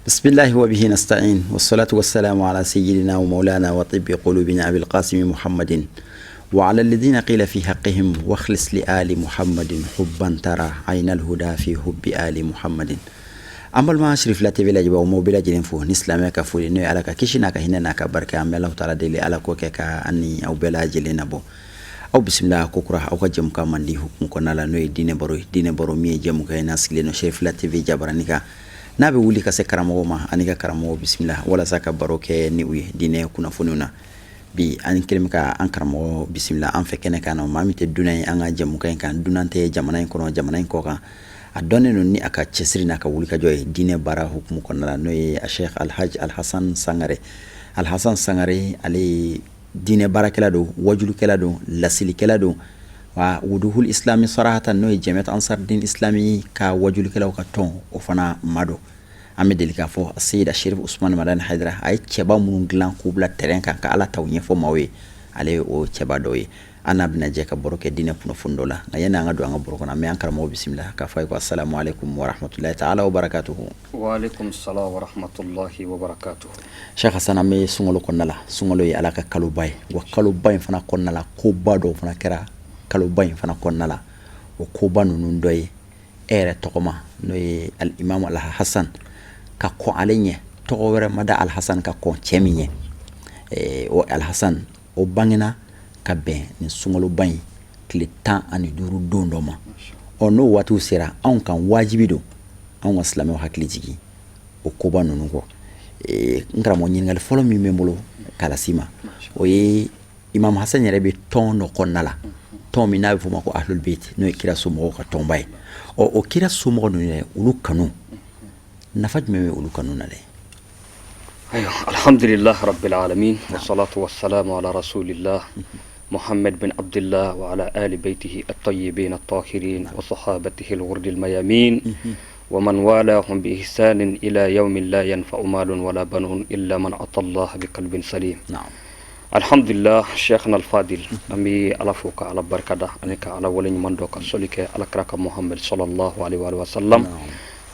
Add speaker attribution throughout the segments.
Speaker 1: بسم الله وبه نستعين والصلاة والسلام على سيدنا ومولانا وطب قلوبنا أبي القاسم محمد وعلى الذين قيل في حقهم واخلص لآل محمد حبا ترى عين الهدى في حب آل محمد. An balima Cherifila TV lajɛbaaw, m'aw bɛɛ lajɛlen fo ni silamɛya ka foli, n'o ye Ala ka kisi n'a ka hinɛ n'a ka barika. An bɛ Alahu taala deli, Ala k'o kɛ ka an ni aw bɛɛ lajɛlen nabɔ. Aw bisimila kokura aw ka jɛmukan mandi hukumu kɔnɔna la, n'o ye diinɛ baro ye. Diinɛ baro min ye jɛmukan ye n'a sigilen don Cherifila TV jabarani kan, n'a bɛ wuli ka se karamɔgɔw ma ani ka karamɔgɔw bisimila walasa ka baro kɛ ni u ye diinɛ kunnafoniw na. Bi an kɛlen bɛ ka an karamɔgɔ bisimila an fɛ kɛnɛ kan na, maa min tɛ dunan ye an ka jɛmukan in kan, dunan tɛ jamana in kɔnɔ, jamana in kɔ kan. A dɔnnen don ni a ka cɛsiri n'a ka wulikajɔ ye diinɛ baara hukumu kɔnɔna la, n'o ye a Sheikh Alhaji Alhasan Sangare. Alhasan Sangare, ale ye diinɛ baarakɛla don, wajulukɛla don, lasilikɛla don, wa Wuduhul Islami Sarahatan, n'o ye Jamiat Ansar Din Islami ka wajulikɛlaw ka tɔn, o fana ma don. An bɛ deli k'a fɔ, Seyida Sherif Usman Madani Haidara a ye cɛba minnu dilan k'u bila terrain kan ka Ala taw ɲɛfɔ maaw ye, ale ye o cɛba dɔ ye. An n'a bɛna jɛ ka baro kɛ diinɛ kunnafoni dɔ la. Nka yanni an ka don an ka baro kɔnɔ, an bɛ an karamɔgɔ bisimila k'a fɔ a ye ko asalamu aleykum wa rahmatulahi taala wa barakatuhu.
Speaker 2: Wa aleykum salam wa rahmatulahi wa barakatuhu.
Speaker 1: Cheikh Hassan, an bɛ sunkalo kɔnɔna la. Sunkalo ye Ala ka kaloba ye, wa kaloba in fana kɔnɔna la, koba dɔw fana kɛra kaloba in fana kɔnɔna la. O koba ninnu dɔ ye e yɛrɛ tɔgɔma, n'o ye alimamu Alhasan, ka kɔn ale ɲɛ, tɔgɔ wɛrɛ ma da Alhasan ka kɔn cɛ min ɲɛ. O Alhasan o bangena ka bɛn nin sunkaloba in tile 15 don dɔ ma. Ɔ n'o waatiw sera anw kan, wajibi don anw ka silamɛw hakili jigin o koba ninnu kɔ. N karamɔgɔ, ɲininkali fɔlɔ min bɛ n bolo k'a las'i ma, o ye Imam Hasan yɛrɛ bɛ tɔn dɔ kɔnɔna la, tɔn min n'a bɛ f'o ma ko Ahlul Bayt, n'o ye kira somɔgɔw ka tɔnba ye. Ɔ o kira somɔgɔ ninnu yɛrɛ, olu kanu, nafa jumɛn bɛ olu kanu na dɛ?
Speaker 2: Ayiwa, alhamdulillah rabbil alamin, wassalatu wassalamu ala rasulillah muhammad bin abdullah wa ala ali baytihi at-tayyibin at-tahirin wa sahabatihi al-ghurri al-mayamin wa man walahum bi ihsanin ila yawmin la yanfa'u malun wala banun illa man ata Allah bi qalbin salim. Alhamdulillah, Cheikhna al-Fadil, an bɛ Ala fo ka Ala barikada ani ka Ala waleɲuman dɔn, ka sɔli kɛ Ala kira kan Muhammad sallallahu alaihi wa sallam,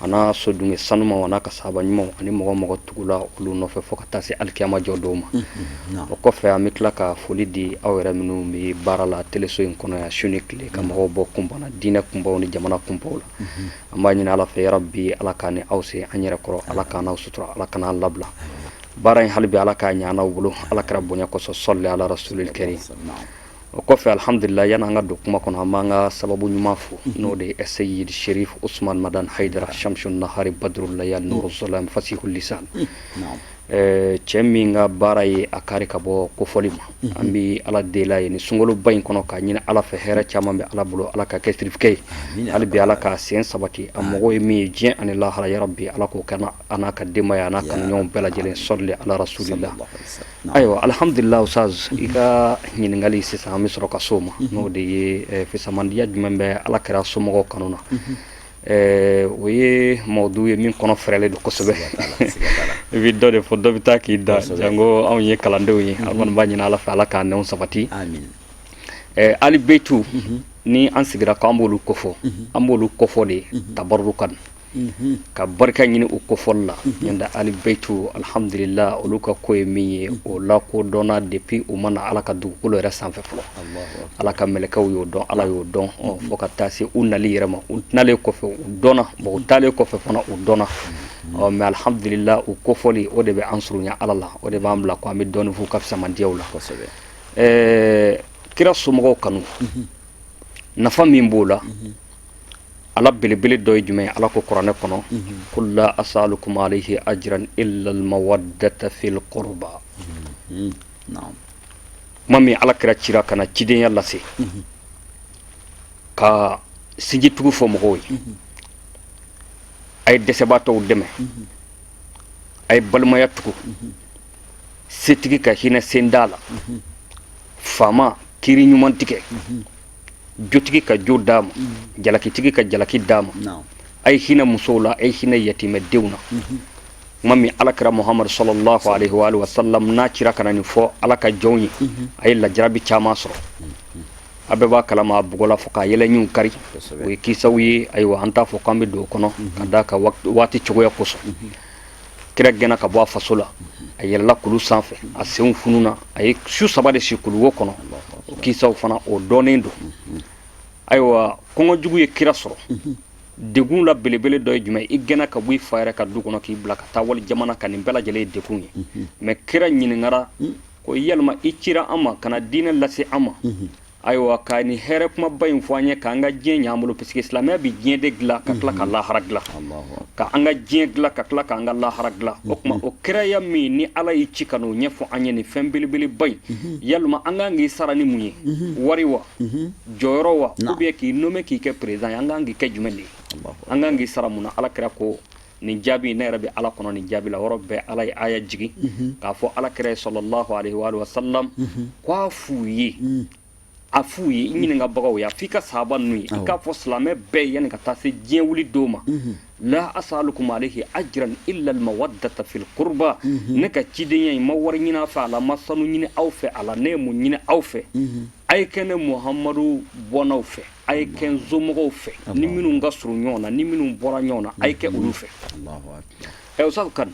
Speaker 2: a n'a sodunke sanumaw, a n'a ka sahaba ɲumanw, ani mɔgɔ mɔgɔ tugula olu nɔfɛ fo ka taa se alikiyama jɔ don ma. O kɔfɛ, an bɛ tila ka foli di aw yɛrɛ minnu bɛ baara la teleso in kɔnɔ yan su ni tile, ka mɔgɔw bɔ kunbana diinɛ kunbaw ni jamana kunbaw la. An b'a ɲini Ala fɛ, yarabi, Ala k'an ni aw se an yɛrɛ kɔrɔ, Ala k'an n'aw sutura, Ala kan'an labila baara in. Hali bi Ala k'a ɲɛ an n'aw bolo, Ala kira bonya kosɔn. Sɔli ala rasulil karim. O kɔfɛ, alhamdulillah, yani an ka don kuma kɔnɔ, an b'an ka sababu ɲuman fo, n'o de ye Seyid Sherif Usman Madan Haidara, Shamsun Nahari, Badrul Layal, Nuru Salam, Fasihul Lisan, cɛ min ka baara ye a kari ka bɔ kofɔli ma. An bɛ Ala deli ye ni sunkaloba in kɔnɔ, k'a ɲini Ala fɛ, hɛrɛ caman bɛ Ala bolo, Ala ka kɛ sirifukɛ ye. Hali bi Ala k'a sen sabati, a mago ye min ye diɲɛ ani lahara, yarabi, Ala k'o kɛ a n'a ka denbaya, a n'a kanuɲɔgɔnw bɛɛ lajɛlen. Sɔli ala rasulillah. Ayiwa, alhamdulillah, ustaz, i ka ɲininkali sisan, an bɛ sɔrɔ ka s'o ma, n'o de ye fisamandiya jumɛn bɛ Ala kira somɔgɔw kanu na. O ye mawdu ye min kɔnɔ fɛrɛlen don kosɛbɛ. I bɛ dɔ de fɔ, dɔ bɛ taa k'i da jango anw ye kalandenw ye. An kɔni b'a ɲini Ala fɛ, Ala k'an nɛw sabati. Ali Beytu, ni an sigira k'an b'olu kofɔ, an b'olu kofɔ de tabarukan, ka barika ɲini u kofɔli la. Ɲɔntɛ Ali Beytu, alhamdulillah, olu ka ko ye min ye, o lakodɔnna depuis u ma na Ala ka dugukolo yɛrɛ sanfɛ fɔlɔ. Ala ka mɛlɛkɛw y'o dɔn, Ala y'o dɔn, fo ka taa se u nali yɛrɛ ma. U nalen kɔfɛ, u dɔnna. Bon, u taalen kɔfɛ fana, u dɔnna. Ɔ mais alhamdulillah, u kofɔli, o de bɛ an surunya Ala la, o de b'an bila ko an bɛ dɔɔnin f'u ka fisamandiyaw la. Kira somɔgɔw kanu, nafa min b'o la, ala belebele dɔ ye jumɛn ye? Ala ko kuranɛ kɔnɔ: qul la asalukum alayhi ajran illa almawaddata fil qurba. Kuma min Ala kira cira ka na cidenya lase, ka sinjitugu fɔ mɔgɔw ye, a ye dɛsɛbaatɔw dɛmɛ, a ye balimaya tugu, setigi ka hinɛ senda la, faama kiiri ɲuman tigɛ, jotigi ka jo d'a ma, jalakitigi ka jalaki d'a ma, a ye hinɛ musow la, a ye hinɛ yatimɛdenw na. Kuma min Ala kira Muhamadu sallallahu alaihi wa alihi wasallam n'a cira ka na nin fɔ Ala ka jɔnw ye, a ye lajarabi caman sɔrɔ. A bɛɛ b'a kalama, a bugɔla fo k'a yɛlɛɲinw kari. O ye kisaw ye. Ayiwa, an t'a fɔ k'an bɛ don o kɔnɔ, ka d'a kan waati cogoya kosɔn. Kira gɛnna ka bɔ a faso la, a yɛlɛla kulu sanfɛ, a senw fununa, a ye su 3 de si kuluwo kɔnɔ. O kisaw fana, o dɔnnen don. Ayiwa, kɔngɔ jugu ye kira sɔrɔ. Degun la belebele dɔ ye jumɛn? I gɛnna ka bɔ i fa yɛrɛ ka du kɔnɔ k'i bila ka taa wali jamana kan, nin bɛɛ lajɛlen ye degun ye. Mais kira ɲininkara ko: yalima i cira an ma ka na diinɛ lase an ma, ayiwa, ka nin hɛrɛ kumaba in fɔ an ye, k'an ka diɲɛ ɲ'an bolo, parce que silamɛya bɛ diɲɛ de dilan ka tila ka lahara dilan, ka an ka diɲɛ dilan ka tila k'an ka lahara dilan. O tuma, o kiraya min ni Ala y'i ci ka n'o ɲɛfɔ an ye, nin fɛn belebeleba in, yalima an kan k'i sara ni mun ye? Wari wa, jɔyɔrɔ wa, ou bien k'i nommé k'i kɛ président ye? An kan k'i kɛ jumɛn de ye? An kan k'i sara mun na? Ala kira ko: nin jaabi, ne yɛrɛ bɛ Ala kɔnɔ nin jaabi la. Yɔrɔ bɛɛ, Ala ye aya jigin k'a fɔ Ala kira ye sallallahu alaihi wa sallam k'a f'u ye, a f'u ye, i ɲininkabagaw ye, a f'i ka sahaba ninnu ye, i k'a fɔ silamɛ bɛɛ yanni ka taa se diɲɛ wuli don ma: la asalukum alayhi ajran illa almawaddata fil qurba. Ne ka cidenya in, ma wari ɲini aw fɛ a la, ma sanu ɲini aw fɛ a la. Ne ye mun ɲini aw fɛ? A ye kɛ ne Muhamadu bɔnnaw fɛ, a ye kɛ n somɔgɔw fɛ, ni minnu ka surun ɲɔgɔn na, ni minnu bɔra ɲɔgɔn na, a ye kɛ olu fɛ. Ɛ Ustaz Kane,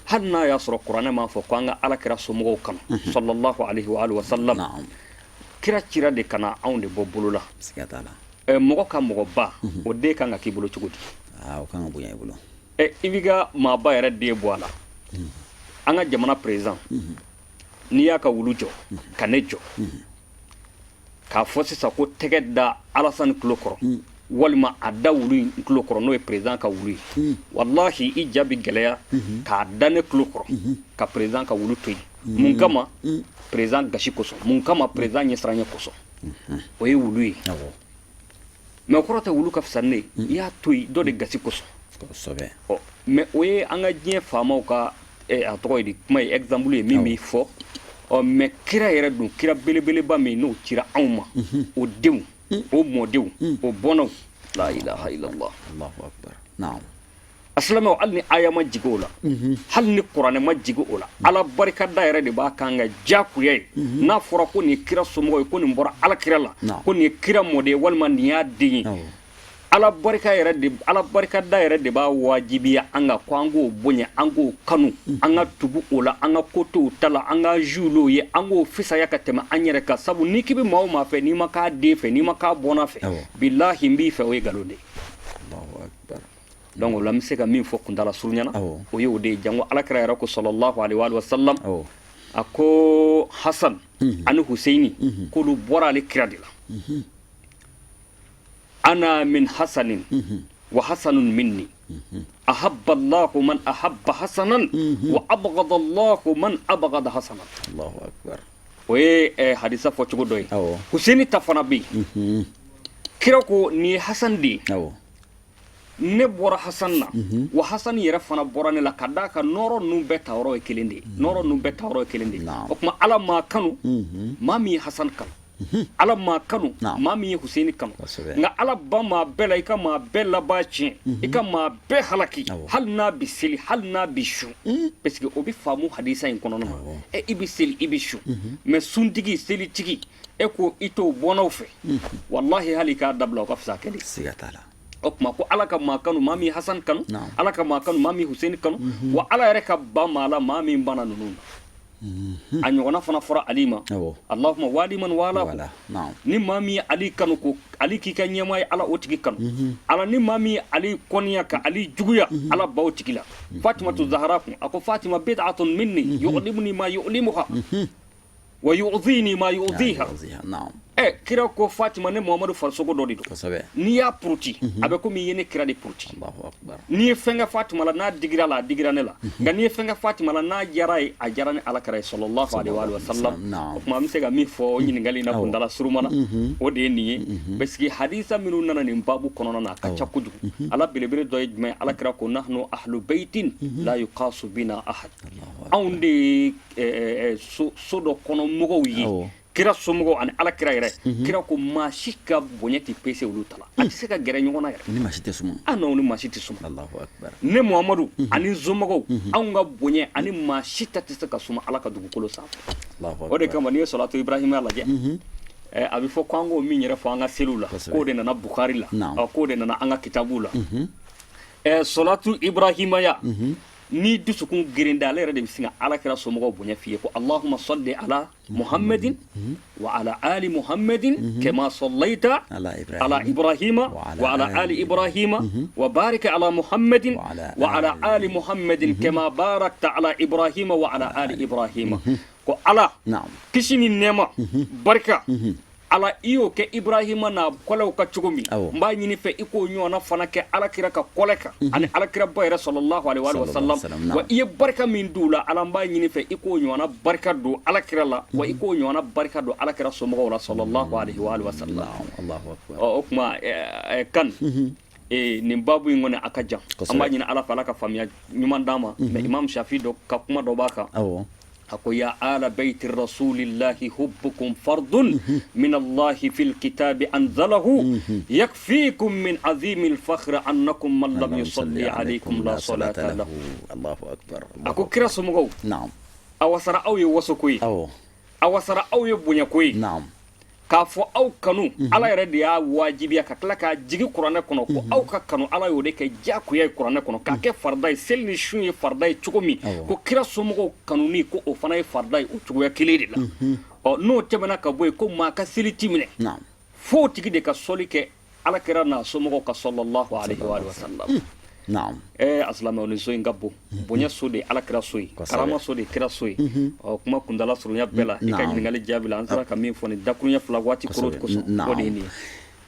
Speaker 2: hali n'a y'a sɔrɔ kuranɛ m'a fɔ ko an ka Ala kira somɔgɔw kanu sallallahu alaihi wa alihi wa sallam, kira cira de ka na anw de bɔ bolo la. Mɔgɔ ka mɔgɔba, o den kan ka k'i bolo cogo di?
Speaker 1: O kan ka bonya i bolo.
Speaker 2: I b'i ka maaba yɛrɛ den bɔ a la. An ka jamana président, n'i y'a ka wulu jɔ ka ne jɔ k'a fɔ sisan ko tɛgɛ da Alasani tulo kɔrɔ walima a da wulu in tulo kɔrɔ, n'o ye président ka wulu ye, walahi, i ja bɛ gɛlɛya k'a da ne tulo kɔrɔ ka président ka wulu to yen. Mun kama? Président gasi kosɔn. Mun kama? Président ɲɛsiranɲɛ kosɔn. O ye wulu ye, mais o kɔrɔ tɛ wulu ka fisa ne ye. I y'a to yen dɔ de gasi kosɔn. Ɔ, mais o ye an ka diɲɛ faamaw ka, a tɔgɔ ye di, kuma ye, exemple ye min b'i fɔ. Ɔ, mais kira yɛrɛ dun, kira belebeleba min n'o cira anw ma, o denw, o mɔdenw, o bɔnnaw, la ilaha illallah.
Speaker 1: Allahu akbar, naam.
Speaker 2: A silamɛw, hali ni aya ma jigin o la, hali ni kuranɛ ma jigin o la, Ala barikada yɛrɛ de b'a kan ka diyagoya ye. N'a fɔra ko nin ye kira somɔgɔ ye, ko nin bɔra Ala kira la, ko nin ye kira mɔden ye walima nin y'a den ye, Ala barika yɛrɛ de, Ala barikada yɛrɛ de b'a wajibiya an ka ko an k'o bonya, an k'o kanu, an ka tugu o la, an ka ko to o ta la, an ka jouer ye, an k'o fisaya ka tɛmɛ an yɛrɛ kan. Sabu n'i k'i bɛ maa o maa fɛ, n'i ma k'a den fɛ, n'i ma k'a bɔnna fɛ, bilahi, n b'i fɛ, o ye nkalon de ye. Donc o la, n bɛ se ka min fɔ kuntala surunya na, o ye o de ye. Jango Ala kira yɛrɛ ko sallallahu alaihi wa sallam, a ko Hasan ani Huseini k'olu bɔra ale kira de la: ana min hasanin wa hasanun minni, ahabba Allahu man ahabba hasanan wa abghada Allahu man abghada hasanan.
Speaker 1: Allahu akbar.
Speaker 2: O ye hadisa fɔ cogo dɔ ye. Huseini ta fana bɛ yen. Kira ko nin ye Hasan de ye, ne bɔra Hasan na, wa Hasan yɛrɛ fana bɔra ne la, ka d'a kan nɔɔrɔ ninnu bɛɛ ta yɔrɔ ye kelen de ye, nɔɔrɔ ninnu bɛɛ ta yɔrɔ ye kelen de ye. O tuma, Ala maa kanu maa min ye Hasan kanu, Ala maa kanu maa min ye Huseini kanu. Nka Ala ba maa bɛɛ la, i ka maa bɛɛ laban tiɲɛ, i ka maa bɛɛ halaki, hali n'a bɛ seli, hali n'a bɛ sun, parce que o bɛ faamu hadisa in kɔnɔna na. Ɛ, i bɛ seli, i bɛ sun, mais suntigi, selitigi, e ko i t'o bɔnnaw fɛ, walahi, hali k'a dabila, o ka fisa kɛli.
Speaker 1: Siga t'a la.
Speaker 2: O tuma, ko Ala ka maa kanu maa min Hasan kanu, Ala ka maa kanu maa min Huseini kanu, wa Ala yɛrɛ ka ba maa la maa min banna ninnu na. A ɲɔgɔnna fana fɔra Ali ma: Allahumma wali man wala. Ni maa min ye Ali kanu, ko Ali k'i ka ɲɛmaa ye, Ala o tigi kanu. Ala, ni maa min ye Ali kɔniya ka Ali juguya, Ala ba o tigi la. Fatimatu Zahara kun, a ko: Fatima bid'atun minni, yu'limuni ma yu'limuha wa yu'dhini ma yu'dhiha. Ɛ, kira ko Fatima, ne Muhamadu farisogo dɔ de don, n'i y'a puruti, a bɛ komi i ye ne kira de puruti. N'i ye fɛn kɛ Fatima la, n'a digira la, a digira ne la. Nka n'i ye fɛn kɛ Fatima la, n'a diyara ye, a diyara ni Ala kira ye sallallahu alaihi wa sallam. O tuma, an bɛ se ka min fɔ ɲininkali in na kuntala surumana, o de ye nin ye, parce que hadisa minnu nana nin babu kɔnɔna na, a ka ca kojugu. Ala belebele dɔ ye jumɛn? Ala kira ko: nahnu ahlu baitin la yuqasu bina ahad. Anw de ye so dɔ kɔnɔ mɔgɔw ye, kira somɔgɔw ani Ala kira yɛrɛ. Kira ko maa si ka bonya tɛ pese olu ta la, a tɛ se ka gɛrɛ ɲɔgɔn na yɛrɛ.
Speaker 1: Ni maa si tɛ suma.
Speaker 2: Ah non, ni maa si tɛ suma.
Speaker 1: Allahu akbar.
Speaker 2: Ne Muhamadu ani somɔgɔw, anw ka bonya ani maa si ta tɛ se ka suma Ala ka dugukolo sanfɛ. O de kama, n'i ye salatu Ibrahima lajɛ, a bɛ fɔ ko an k'o min yɛrɛ fɔ an ka seliw la, k'o de nana Bukhari la, k'o de nana an ka kitabuw la, salatu Ibrahimaya. Ni dusukun gerinda, ale yɛrɛ de bɛ sin ka Ala kira somɔgɔw bonya f'i ye ko allahumma salli ala muhammadin wa ala ali muhammadin kama sallaita ala ibrahima wa ala ali ibrahima wa barik ala muhammadin wa ala ali muhammadin kama barakta ala ibrahima wa ala ali ibrahima. Ko Ala, kisi ni nɛɛma, barika, Ala i y'o kɛ Ibrahima n'a kɔlɛw kan cogo min, n b'a ɲini fɛ i k'o ɲɔgɔnna fana kɛ Alakira ka kɔlɛ kan ani Alakira ba yɛrɛ sallallahu alaihi wa sallam. Wa i ye barika min d'u la, Ala, n b'a ɲini fɛ i k'o ɲɔgɔnna barika don Alakira la, wa i k'o ɲɔgɔnna barika don Alakira somɔgɔw la sallallahu alaihi wa sallam. Ɔ, o tuma kan nin babu in kɔni, a ka jan. An b'a ɲini Ala fɛ, Ala ka faamuya ɲuman d'an ma. Mais Imam Shafi dɔ ka kuma dɔ b'a kan. A ko ya ala bayti rasulillahi hubbukum fardun min Allahi fil kitabi anzalahu yakfikum min azimil fakhri annakum man lam yusalli alaykum la salata lahu.
Speaker 1: Allahu akbar.
Speaker 2: A ko kira somɔgɔw, a wasara aw ye wasoko ye, a wasara aw ye bonyako ye k'a fɔ aw kanu. Ala yɛrɛ de y'a wajibiya ka tila k'a jigi kuranɛ kɔnɔ ko aw ka kanu. Ala y'o de kɛ diyagoya ye kuranɛ kɔnɔ, k'a kɛ farida ye. Seli ni sun ye farida ye cogo min, ko kira somɔgɔw kanuni, ko o fana ye farida ye o cogoya kelen de la. Ɔ, n'o tɛmɛna ka bɔ yen, ko maa ka seli ti minɛ f'o tigi de ka sɔli kɛ Ala kira n'a somɔgɔw kan sallallahu alaihi wa sallam. A silamɛw, ni so in ka bon, bonya so de ye Ala kira so ye, karama so de ye kira so ye. Ɔ, kuma kundala surunya bɛɛ la, i ka ɲininkali jaabi la, an sera ka min fɔ nin dakuruɲɛ 2 waati koro kosɔn, o de ye nin ye.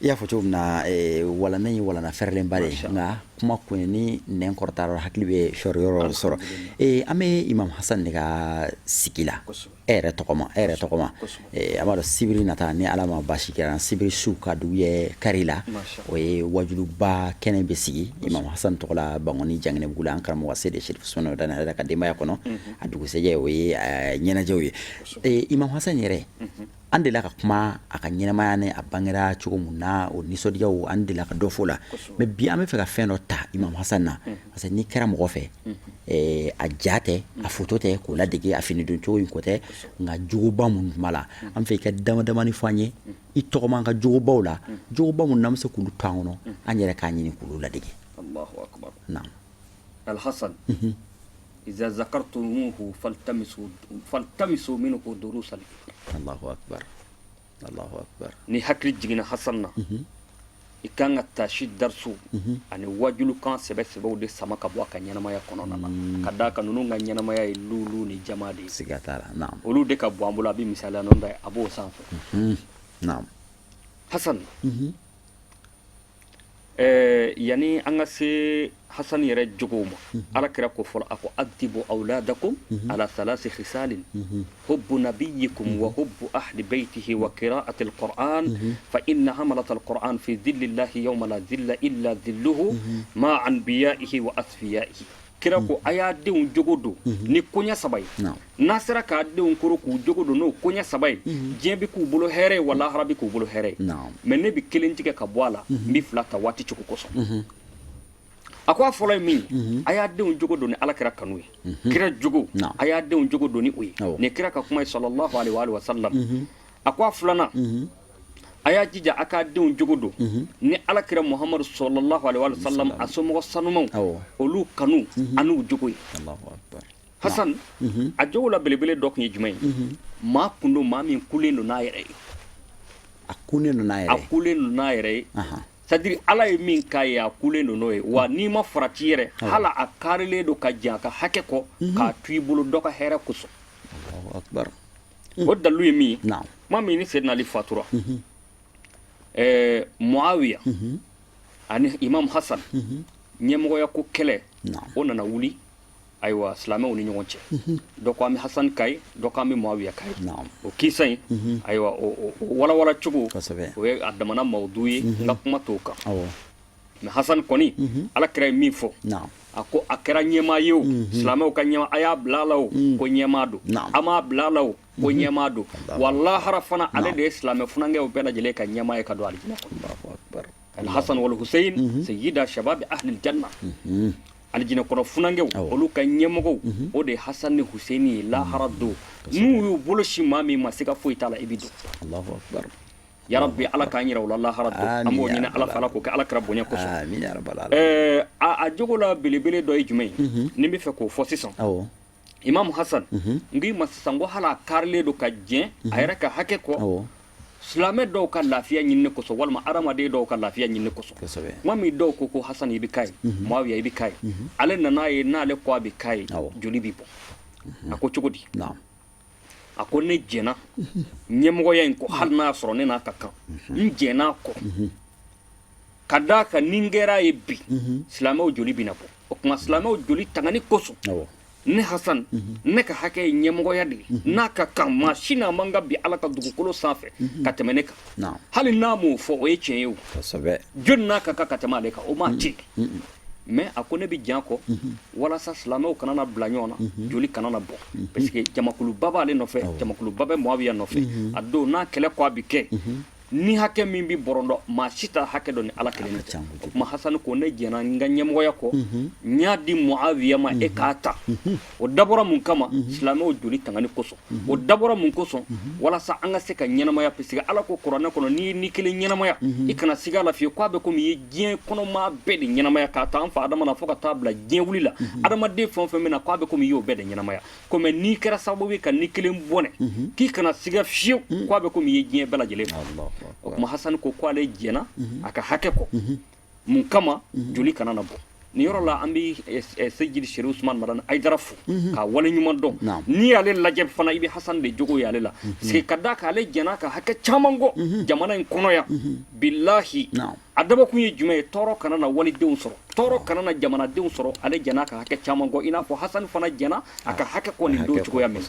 Speaker 1: I y'a fɔ cogo min na, walanda ye walanda fɛrɛlenba de ye, nka kuma kun ye ni nɛn kɔrɔtara, hakili bɛ sɔrɔ yɔrɔ sɔrɔ. An bɛ Imam Hasan de ka sigi la e yɛrɛ tɔgɔma, e yɛrɛ tɔgɔma. An b'a dɔn sibiri nata, ni Ala ma baasi kɛra, sibiri su ka dugu ye kari la, o ye wajuluba kɛnɛ bɛ sigi Imam Hasan tɔgɔ la Bankɔni Janginɛbugu la, an karamɔgɔ Seyidi Sherif Usumani Madani yɛrɛ ka denbaya kɔnɔ. A dugusɛjɛ, o ye ɲɛnajɛw ye. Imam Hasan yɛrɛ, an delila ka kuma a ka ɲɛnamaya ni a bangera cogo mun na, o nisɔndiyaw, an delila ka dɔ fɔ la. Mais bi, an bɛ fɛ ka fɛn dɔ ta Imam Hasan na, parce que n'i kɛra mɔgɔ fɛ, a ja tɛ, a foto tɛ k'o ladege, a fini don cogo in ko tɛ, nka jogoba minnu tun b'a la, an fɛ i ka dama damani fɔ an ye i tɔgɔma an ka jogobaw la, jogoba minnu n'an bɛ se k'olu to an kɔnɔ, an yɛrɛ k'a ɲini k'olu ladege.
Speaker 2: Allahu akbar.
Speaker 1: Naam.
Speaker 2: Alhasan, iza zakartumuhu faltamisu faltamisu minhu durusa.
Speaker 1: Allahu akbar, Allahu akbar.
Speaker 2: Ni hakili jiginna Hasan na, i kan ka tasi darisu ani wajulukan sɛbɛ sɛbɛw de sama ka bɔ a ka ɲɛnamaya kɔnɔna na, ka d'a kan ninnu ka ɲɛnamaya ye lulu ni jama de ye.
Speaker 1: Siga t'a la, naam.
Speaker 2: Olu de ka bɔ an bolo. A bɛ misaliya ninnu da a b'o sanfɛ. Hasan, yani an ka se Hasan yɛrɛ jogow ma, Ala kira ko fɔlɔ, a ko adibu awladakum ala thalasi khisalin hubbu nabiyikum wa hubbu ahli baytihi wa qira'ati alquran fa inna hamalat alquran fi dhillillahi yawma la dhilla illa dhilluhu ma anbiya'ihi wa asfiyaihi. Kira ko a y'a denw jogo don ni koɲɛ saba ye. N'a sera k'a denw koro k'u jogo don n'o koɲɛ saba ye, diɲɛ bɛ k'u bolo hɛrɛ ye, wa lahara bɛ k'u bolo hɛrɛ ye. Mais ne bɛ kelen tigɛ ka bɔ a la, n bɛ fila ta waati cogo kosɔn. A ko a fɔlɔ ye min ye, a y'a denw jogo don ni Ala kira kanu ye, kira jogo, a y'a denw jogo don ni o ye. Nin kira ka kuma ye sallallahu alaihi wa sallam. A ko a filanan, a y'a jija a k'a denw jogo don ni Ala kira Muhamadu sallallahu alaihi wa sallam a somɔgɔ sanumaw, olu kanu an'u jogo ye. Hasan a jogo la belebele dɔ tun ye jumɛn ye? Maa kun don, maa min kulen don n'a yɛrɛ ye.
Speaker 1: A kulen don n'a yɛrɛ
Speaker 2: A kulen don n'a yɛrɛ ye, c'est à dire Ala ye min k'a ye, a kulen don n'o ye. Wa n'i ma farati yɛrɛ, hali a karilen don ka jɛn a ka hakɛ kɔ k'a to i bolo dɔ ka hɛrɛ kosɔn. O dalilu ye min ye, tuma min ni Seydina Ali fatura, Muawiya ani Imam Hasan ɲɛmɔgɔya ko kɛlɛ o nana wuli. Ayiwa, silamɛw ni ɲɔgɔn cɛ, dɔ ko an bɛ Hasan ka ye, dɔ ko an bɛ Muawiya ka ye. O kisa in, ayiwa, o walawala cogo, o ye a damana mawudu ye, n ka kuma t'o kan. Mais Hasan kɔni, Ala kira ye min fɔ, a ko a kɛra ɲɛmaa ye o, silamɛw ka ɲɛmaa, a y'a bila a la o, ko ɲɛmaa don, a m'a bila a la o, ko ɲɛmaa don. Wa lahara fana, ale de ye silamɛ funankɛw bɛɛ lajɛlen ka ɲɛmaa ye ka don alijinɛ kɔnɔ. Alhasan wal Hussein sayyida shabab ahli aljanna. Alijinɛ kɔnɔ funankɛw, olu ka ɲɛmɔgɔw, o de ye Hasan ni Hussein ye. Lahara don, n'u y'u bolo si maa min ma, siga foyi t'a la, i bɛ don. Yarabi, Ala k'an yira o la lahara don. An b'o ɲini Ala fɛ, Ala k'o kɛ Ala kira bonya kosɔn.
Speaker 1: Amin ya rabbal alamin.
Speaker 2: A jogo la belebele dɔ ye jumɛn ye ni n bɛ fɛ k'o fɔ sisan? Imam Hasan, n k'i ma sisan ko hali a karilen don ka jɛn a yɛrɛ ka hakɛ kɔ silamɛ dɔw ka lafiya ɲinini kosɔn walima adamaden dɔw ka lafiya ɲinini kosɔn. Tuma min dɔw ko ko Hasan i bɛ k'a ye, Muawiya i bɛ k'a ye, ale nana ye n'ale ko a bɛ k'a ye, joli bɛ bɔ. A ko cogo di? A ko ne jɛnna ɲɛmɔgɔya in kɔ, hali n'a y'a sɔrɔ ne n'a ka kan, n jɛnna kɔ ka d'a kan ni n kɛra ye bi, silamɛw joli bɛna bɔ. O tuma silamɛw joli tangani kosɔn, ne Hasan, ne ka hakɛ ye ɲɛmɔgɔya de ye n'a ka kan. Maa si n'a man kan bi Ala ka dugukolo sanfɛ ka tɛmɛ ne kan. Hali n'a m'o fɔ, o ye tiɲɛ ye. O jɔni n'a ka kan ka tɛmɛ ale kan? O maa tɛ. Mais a ko ne bɛ jɛn kɔ walasa silamɛw kana na bila ɲɔgɔn na, joli kana na bɔ, parce que jamakuluba b'ale nɔfɛ, jamakuluba bɛ Muawiya nɔfɛ. A don n'a kɛlɛ ko a bɛ kɛ ni hakɛ min bɛ bɔrɔndɔ, maa si t'a hakɛ dɔn ni Ala kelen tɛ. O tuma Hasani ko ne jɛnna n ka ɲɛmɔgɔya kɔ, n y'a di Muawiya ma, e k'a ta. O dabɔra mun kama? Silamɛw joli tangani kosɔn. O dabɔra mun kosɔn? Walasa an ka se ka ɲɛnamaya, parce que Ala ko kuranɛ kɔnɔ, n'i ye ni kelen ɲɛnamaya, i kana siga a la fiyewu k'a bɛ komi i ye diɲɛ kɔnɔmaa bɛɛ de ɲɛnamaya, k'a ta an fa Adama na fo ka taa bila diɲɛ wuli la. Adamaden fɛn o fɛn bɛ na, k'a bɛ komi i y'o bɛɛ de ɲɛnamaya. Komi n'i kɛra sababu ye ka ni kelen bɔnɛ, k'i kana siga fiyewu k'a bɛ komi i ye diɲɛ bɛɛ lajɛlen fa. O tuma Hasani ko k'ale jɛnna a ka hakɛ kɔ mun kama? Joli kana na bɔ. Nin yɔrɔ la, an bɛ Seyidi Serifu Usumani Madani Hayidara fo k'a waleɲuman dɔn. N'i y'ale lajɛ fana, i bɛ Hasani de jogo y'ale la, parce que ka d'a kan ale jɛnna ka hakɛ caman kɔ jamana in kɔnɔ yan. Bilahi, a dabɔkun ye jumɛn ye? Tɔɔrɔ kana na walidenw sɔrɔ, tɔɔrɔ kana na jamanadenw sɔrɔ. Ale jɛnna ka hakɛ caman kɔ, i n'a fɔ Hasani fana jɛnna a ka hakɛ kɔ nin don cogoya min.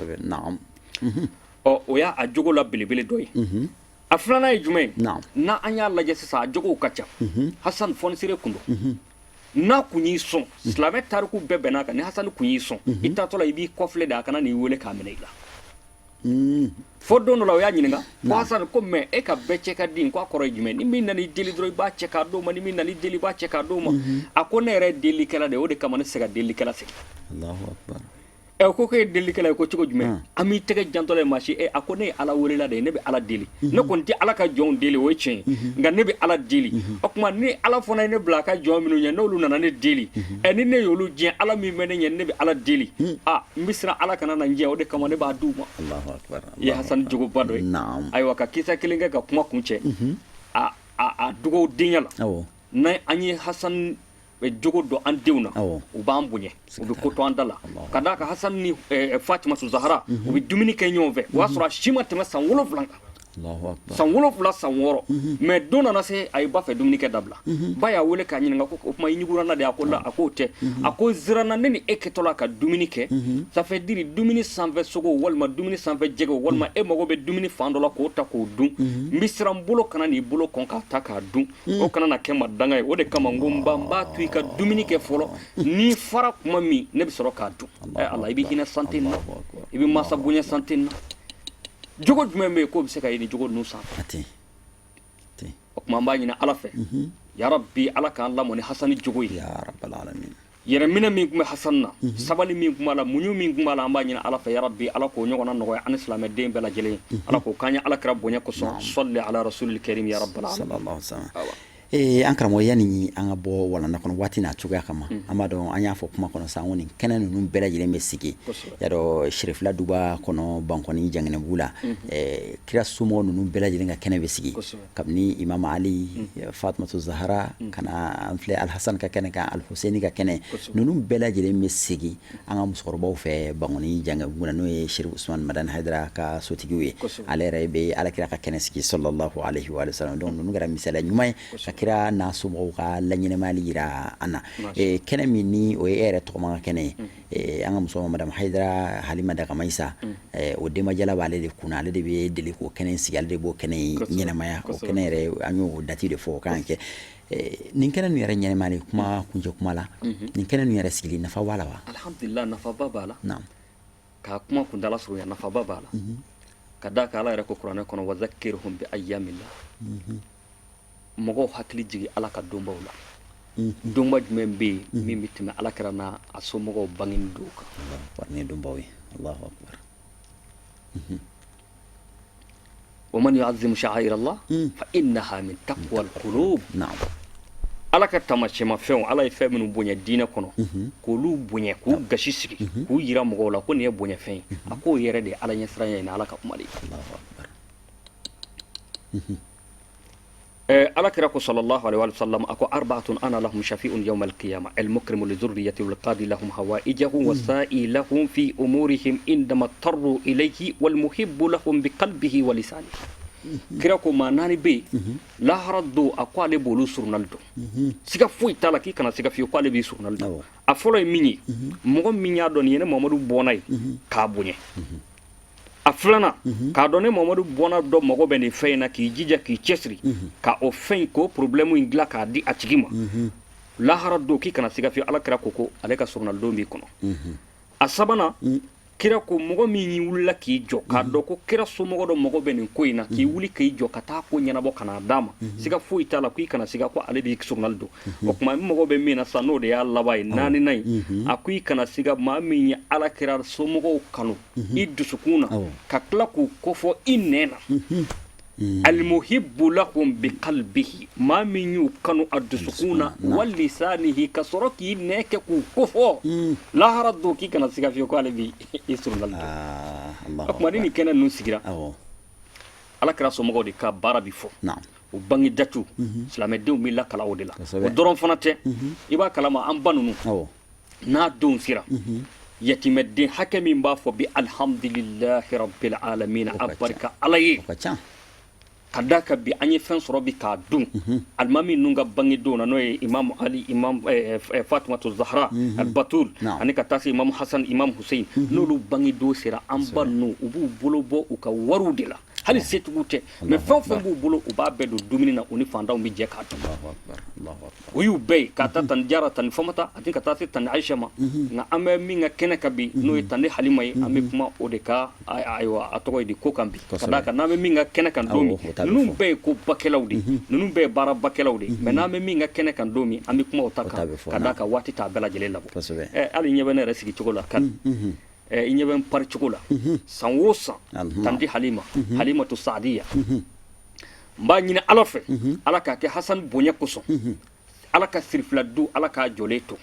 Speaker 2: Ɔ, o y'a jogo la belebele dɔ ye. A filanan ye jumɛn ye? N'a an y'a lajɛ sisan, a jogow ka ca. Hasani fɔnisere kun don. N'a kun y'i sɔn, silamɛ tariku bɛɛ bɛn'a kan, ni Hasani kun y'i sɔn, i taatɔ la, i b'i kɔfilɛ de, a kana n'i wele k'a minɛ i la. Fo don dɔ la, o y'a ɲininka ko Hasani ko mais e ka bɛɛ cɛ ka di, ko a kɔrɔ ye jumɛn? Ni min nana i deli dɔrɔn, i b'a cɛ k'a d'o ma, ni min nana i deli, i b'a cɛ k'a d'o ma. A ko ne yɛrɛ ye delilikɛla de ye, o de kama ne tɛ se ka delilikɛla segin. Ɛ, ko e ye delilikɛla ye ko cogo jumɛn? An b'i tɛgɛ jantɔ ye maa si. E, a ko ne ye Ala welela de ye, ne bɛ Ala deli. Ne kɔni tɛ Ala ka jɔnw deli, o ye tiɲɛ ye, nka ne bɛ Ala deli. O tuma ni Ala fana ye ne bila a ka jɔn minnu ɲɛ, n'olu nana ne deli, ɛ, ni ne y'olu diɲɛ, Ala min bɛ ne ɲɛ, ne bɛ Ala deli, a n bɛ siran Ala kana na n jɛ, o de kama ne b'a d'u ma. I ye Hasani jogoba dɔ ye. Ayiwa, ka kisa kelen kɛ ka kuma kun cɛ a dugawu denya la. N'an ye Hasani jogo dɔn an denw na, u b'an bonya, u bɛ ko to an da la. Ka d'a kan Hasani ni Fatimatu Zahara, u bɛ dumuni kɛ ɲɔgɔn fɛ, o y'a sɔrɔ a si ma tɛmɛ san 7 kan, san 7, san 6. Mais don nana se, a ye ba fɛ dumuni kɛ dabila. Ba y'a wele k'a ɲininka ko o tuma i ɲugura na de? A ko la, a k'o tɛ. A ko siranna ne ni e kɛtɔ la ka dumuni kɛ, ça fait dire dumuni sanfɛ sogo walima dumuni sanfɛ jɛgɛ walima e mago bɛ dumuni fan dɔ la k'o ta k'o dun, n bɛ siran n bolo kana n'i bolo kɔn k'a ta k'a dun, o kana na kɛ ma danga ye. O de kama n ko n ba, n b'a to i ka dumuni kɛ fɔlɔ, n'i fara kuma min, ne bɛ sɔrɔ k'a dun. Ɛ Ala, i bɛ hinɛ sante na, i bɛ masa bonya sante na. Jogo jumɛn bɛ yen k'o bɛ se ka ye ni jogo ninnu sanfɛ? O tuma an b'a ɲini Ala fɛ, yarabi, Ala k'an lamɔ ni Hasani jogo ye. Yɛrɛminɛ min tun bɛ Hasani na, sabali min tun b'a la, muɲu min tun b'a la, an b'a ɲini Ala fɛ, yarabi, Ala k'o ɲɔgɔnna nɔgɔya an ni silamɛden bɛɛ lajɛlen ye. Ala k'o k'an ye Ala kira bonya kosɔn. Sɔli ala rasulil karim ya rabbal
Speaker 1: alamin. Ee, an karamɔgɔ, yanni an ka bɔ walanda kɔnɔ, waati n'a cogoya kama, an b'a dɔn an y'a fɔ kuma kɔnɔ sa ko nin kɛnɛ ninnu bɛɛ lajɛlen bɛ sigi y'a dɔn Sirifila duba kɔnɔ, Bankɔni Janginɛbugu la, kira somɔgɔ ninnu bɛɛ lajɛlen ka kɛnɛ bɛ sigi, kabini Imam Ali, Fatumatu Zahara, ka na an filɛ Alhasan ka kɛnɛ kan, Alhuseni ka kɛnɛ ninnu bɛɛ lajɛlen bɛ sigi an ka musokɔrɔbaw fɛ Bankɔni Janginɛbugu la, n'o ye Serifu Usumani Madani Hayidara ka sotigiw ye. Ale yɛrɛ bɛ alakira ka kɛnɛ sigi, sallallahu alaihi wa sallam. Donc ninnu kɛra misaliya ɲuman ye ka kira n'a somɔgɔw ka laɲɛnamayali jira an na. Kɛnɛ min ni o ye e yɛrɛ tɔgɔma ka kɛnɛ ye, an ka muso madame Hayidara Halima Dagamayisa, o denbajala b'ale de kunna, ale de bɛ deli k'o kɛnɛ sigi, ale de b'o kɛnɛ ɲɛnamaya. O kɛnɛ yɛrɛ, an y'o date de fɔ o kan kɛ. Nin kɛnɛ ninnu yɛrɛ ɲɛnamayali, kuma kuncɛ kuma la, nin kɛnɛ ninnu yɛrɛ sigili nafa b'a la wa?
Speaker 2: Alhamdulillah, nafaba b'a la. K'a kuma kuntala surunya, nafaba b'a la, ka d'a kan Ala yɛrɛ ko kuranɛ kɔnɔ: wa zakirhum bi ayyamillah. Mɔgɔw hakili jigin Ala ka donbaw la. Donba jumɛn bɛ yen min bɛ tɛmɛ Ala kira n'a a somɔgɔw bangeni don kan?
Speaker 1: Ni donbaw ye. Allahu akbar.
Speaker 2: Wa man yu'azzim sha'air Allah fa innaha min taqwa al-qulub. Ala ka taamasiyɛnmafɛnw, Ala ye fɛn minnu bonya diinɛ kɔnɔ, k'olu bonya, k'u gasi sigi, k'u yira mɔgɔw la ko nin ye bonyafɛn ye, a k'o yɛrɛ de ye Ala ɲɛsiranya ye ni Ala ka kuma de ye. Ala kira ko sallallahu alaihi wa sallam, a ko arba'atun ana lahum shafi'un yawm al-qiyamah: al-mukrimu li dhurriyyati wal qadi lahum hawaijahum was-sa'i lahum fi umurihim indama tarru ilayhi wal muhibbu lahum bi qalbihi wa lisanihi. Kira ko maa naani bɛ yen lahara don, a ko ale b'olu surunali dɔn, siga foyi t'a la, k'i kana siga fiyewu ko ale b'i surunali dɔn. A fɔlɔ ye min ye, mɔgɔ min y'a dɔn nin ye ne Mamadu bɔnna ye, k'a bonya. A filanan, k'a dɔn ne Mamadu bɔnna dɔ mago bɛ nin fɛn in na, k'i jija, k'i cɛsiri ka o fɛn in, k'o problème in dilan k'a di a tigi ma. Lahara don, k'i kana siga fiyewu, Ala kira ko ale ka surunalidon b'i kɔnɔ. A sabanan, kira ko mɔgɔ min y'i wulila k'i jɔ k'a dɔn ko kira somɔgɔ dɔ mago bɛ nin ko in na, k'i wuli k'i jɔ ka taa ko ɲɛnabɔ ka n'a d'a ma, siga foyi t'a la k'i kana siga ko ale b'i surunali don. O tuma n mago bɛ min na sisan, n'o de y'a laban ye, naaninan ye, a ko i kana siga, maa min ye Ala kira somɔgɔw kanu i dusukun na, ka tila k'u kofɔ i nɛn na, almuhibbu lahum bi qalbihi, maa min y'u kanu a dusukun na, wa lisanihi, ka sɔrɔ k'i nɛn kɛ k'u kofɔ, lahara don, k'i kana siga fiyewu ko ale b'i surunali don. O tuma ni nin kɛnɛ ninnu sigira, Ala kira somɔgɔw de ka baara bi fɔ, u bange datu, silamɛdenw bɛ lakala o de la. O dɔrɔn fana tɛ, i b'a kalama an ba ninnu n'a denw sera, yatimɛden hakɛ min b'a fɔ bi alhamdulillahi rabbil alamin, a barika Ala ye, ka da kan bi an ye fɛn sɔrɔ bi k'a dun alimami ninnu ka bangedon na, n'o ye Imam Ali, Imam Fatumatu Zahra al-Batul, ani ka taa se Imam Hasan, Imam Hussein, n'olu bangedon sera, an ba ninnu u b'u bolo bɔ u ka wariw de la, hali setigiw tɛ, mais fɛn o fɛn b'u bolo, u b'a bɛɛ don dumuni na, u ni fantanw bɛ jɛ k'a dun. O y'u bɛɛ ye, k'a ta tani Jara, tani Famata, ani ka taa se tani Ayisa ma. Nka an bɛ min ka kɛnɛ kan bi, n'o ye tani Halima ye, an bɛ kuma o de ka, ayiwa, a tɔgɔ ye di, ko kan bi, ka d'a kan n'an bɛ min ka kɛnɛ kan don min, ninnu bɛɛ ye ko bakɛlaw de, ninnu bɛɛ ye baara bakɛlaw de, mais n'an bɛ min ka kɛnɛ kan don min, an bɛ kuma o ta kan, ka d'a kan waati t'a bɛɛ lajɛlen labɔ. Hali ɲɛ bɛ ne yɛrɛ sigi cogo la kan, i ɲɛ bɛ n pari cogo la, san o san, tanti Halima, Halimatu Saadiya, n b'a ɲini Ala fɛ, Ala k'a kɛ Hasan bonya kosɔn, Ala ka sirifila du, Ala k'a jɔlen to.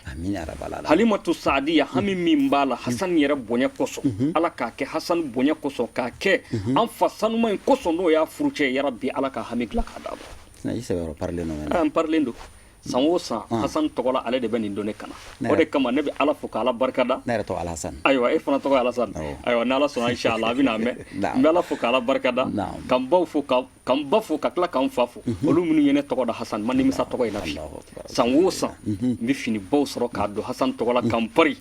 Speaker 2: Halimatu Saadiya, hami min b'a la Hasan yɛrɛ bonya kosɔn, Ala k'a kɛ Hasan bonya kosɔn, k'a kɛ an fa sanuma in kosɔn, n'o y'a furucɛ, yarabi Ala ka hami dilan k'a d'a ma. An parilen don san o san Hasan tɔgɔ la, ale de bɛ nin don ne kana, o de kama ne bɛ Ala fo k'Ala barikada.
Speaker 1: Ne yɛrɛ tɔgɔ Alhasan.
Speaker 2: Ayiwa, e fana tɔgɔ ye Alhasan. Ayiwa, n'Ala sɔnna, inshallah, a bɛna mɛn. N bɛ Ala fo k'Ala barikada, ka n baw fo, ka n ba fo, ka tila ka n fa fo, olu minnu ye ne tɔgɔ da Hasan, ma nimisa tɔgɔ in na bi. San o san n bɛ fini baw sɔrɔ k'a don Hasan tɔgɔ la, ka n pari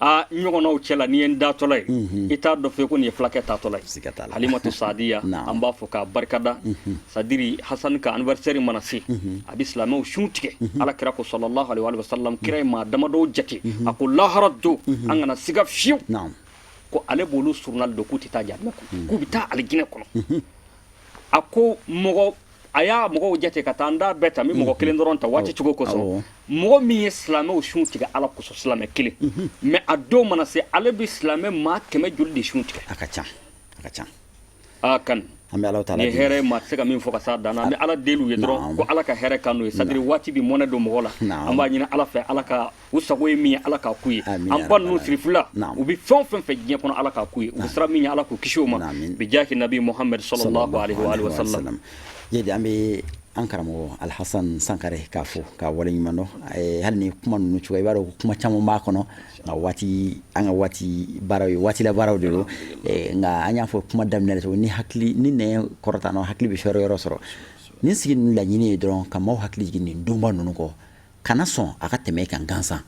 Speaker 2: aa n ɲɔgɔnnaw cɛ la. N'i ye n datɔla ye, i t'a dɔn fiyewu ko nin ye fulakɛ taatɔla ye. Halimatu Sadiya, an b'a fɔ k'a barikada. C'est-à-dire Hasan ka anniversaire mana se, a bɛ silamɛw sun tigɛ. Ala kira ko sallallahu alaihi wa sallam, kira ye maa damadɔw jate, a ko lahara don, an kana siga fiyewu ko ale b'olu surunali don, k'u tɛ taa jahanama kɔnɔ, k'u bɛ taa alijinɛ kɔnɔ. A ko mɔgɔ, a y'a mɔgɔw jate ka taa, n da bɛɛ ta, n bɛ mɔgɔ kelen dɔrɔn ta waati cogo kosɔn, mɔgɔ min ye silamɛw sun tigɛ Ala kosɔn, silamɛ kelen, mais a don mana se, ale bɛ silamɛ maa kɛmɛ joli de sun tigɛ?
Speaker 1: A ka ca, a ka ca.
Speaker 2: Aa kan
Speaker 1: an bɛ Ala taala
Speaker 2: ni hɛrɛ, maa tɛ se ka min fɔ ka s'a dan na. An bɛ Ala deli u ye dɔrɔn ko Ala ka hɛrɛ k'an n'u ye. C'est à dire waati bɛ mɔnɛ don mɔgɔ la, an b'a ɲini Ala fɛ, Ala ka u sago ye min ye, Ala k'a k'u ye. An ba ninnu sirifila, u bɛ fɛn o fɛn fɛ diɲɛ kɔnɔ, Ala k'a k'u ye. U bɛ siran min ɲɛ, Ala k'u kisi o ma, bi jahi nabi Muhammed sallallahu alaihi wa sallam.
Speaker 1: Jedi, an bɛ an karamɔgɔ Alhasan Sankare k'a fo k'a waleɲuman dɔn. Hali ni kuma ninnu cogoya, i b'a dɔn kuma caman b'a kɔnɔ, nka waati, an ka waati baaraw ye waatila baaraw de don. Nka an y'a fɔ kuma daminɛ la cogo ni hakili ni nɛn kɔrɔta nɔ, hakili bɛ fɛrɛ yɔrɔ sɔrɔ. Nin sigi ninnu laɲini ye dɔrɔn ka maaw hakili jigin nin donba ninnu kɔ. Kana sɔn a ka tɛmɛ e kan gansan,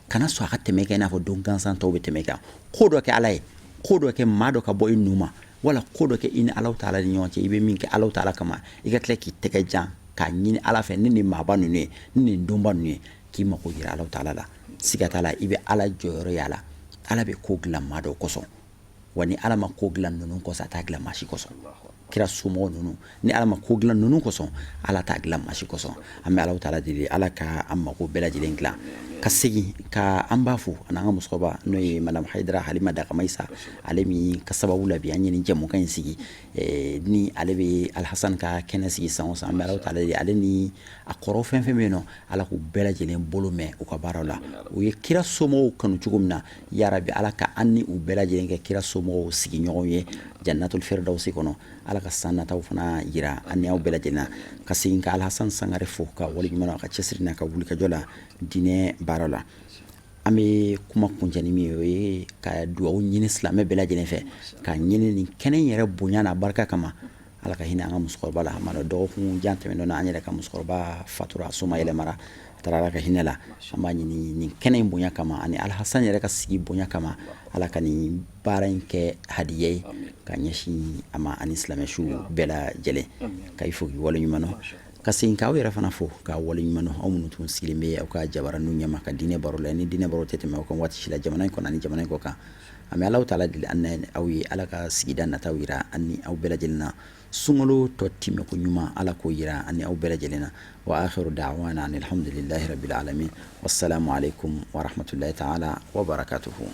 Speaker 1: kana sɔn a ka tɛmɛ e kan i n'a fɔ don gansan tɔw bɛ tɛmɛ e kan. Ko dɔ kɛ Ala ye, ko dɔ kɛ maa dɔ ka bɔ i nu ma, wala ko dɔ kɛ i ni Ala taala ni ɲɔgɔn cɛ, i bɛ min kɛ Ala taala kama, i ka tila k'i tɛgɛ jan k'a ɲini Ala fɛ ni nin maaba ninnu ye, ni nin donba ninnu ye, k'i mako jira Ala taala la. Siga t'a la, i bɛ Ala jɔyɔrɔ ye a la. Ala bɛ ko dilan maa dɔw kosɔn. Wa ni Ala ma ko dilan ninnu kosɔn, a t'a dilan maa si kosɔn. Kira somɔgɔ ninnu, ni Ala ma ko dilan ninnu kosɔn, Ala t'a dilan maa si kosɔn. An bɛ Ala taala deli, Ala ka an mako bɛɛ lajɛlen dilan. Ka segin ka an b'a fo ani an ka musokɔrɔba, n'o ye Madame Hayidara Halima Dakamayisa, ale min ka sababu la bi an ye nin jɛmukan in sigi, ni ale bɛ Alhasan ka kɛnɛ sigi san o san. An bɛ Ala taala deli, ale ni a kɔrɔ fɛn fɛn bɛ yen nɔ, Ala k'u bɛɛ lajɛlen bolo mɛn u ka baaraw la. U ye kira somɔgɔw kanu cogo min na, yarabi Ala ka an ni u bɛɛ lajɛlen kɛ kira somɔgɔw sigiɲɔgɔn ye Jannatul Firdausi kɔnɔ. Ala ka san nataw fana yira an ni aw bɛɛ lajɛlen na. Ka segin ka Alhasan Sangare fo ka waleɲuman a ka cɛsiri n'a ka wulikajɔ la diinɛ baara la. An bɛ kuma kuncɛ ni min ye, o ye ka dugawu ɲini silamɛ bɛɛ lajɛlen fɛ, ka ɲini nin kɛnɛ in yɛrɛ bonya n'a barika kama, Ala ka hinɛ an ka musokɔrɔba la. A ma dɔgɔkun jan tɛmɛnen na, an yɛrɛ ka musokɔrɔba fatura, a soma yɛlɛmara, a taara Ala ka hinɛ la. An b'a ɲini nin kɛnɛ in bonya kama ani Alhasan yɛrɛ ka sigi bonya kama, Ala ka nin baara in kɛ hadiya ye ka ɲɛsin a ma ani silamɛsu bɛɛ lajɛlen. Ka i fo k'i waleɲuman dɔn, ka segin k'aw yɛrɛ fana fo k'a waleɲuman dɔn, aw minnu tun sigilen bɛ aw ka jabaraninw ɲɛma ka diinɛ baro la. Ni diinɛ baro tɛ tɛmɛ aw kan waati si la, jamana in kɔnɔ ani jamana in kɔ kan. An bɛ Ala taala deli an aw ye, Ala ka sigida nataw yira an ni aw bɛɛ lajɛlen na. Sunkalo tɔ timɛko ɲuman, Ala k'o yira an ni aw bɛɛ lajɛlen na. Wa akhiru da'wana anil hamdulillahi rabbil alamin, wassalamu alaikum wa rahmatullahi ta'ala wa barakatuhu.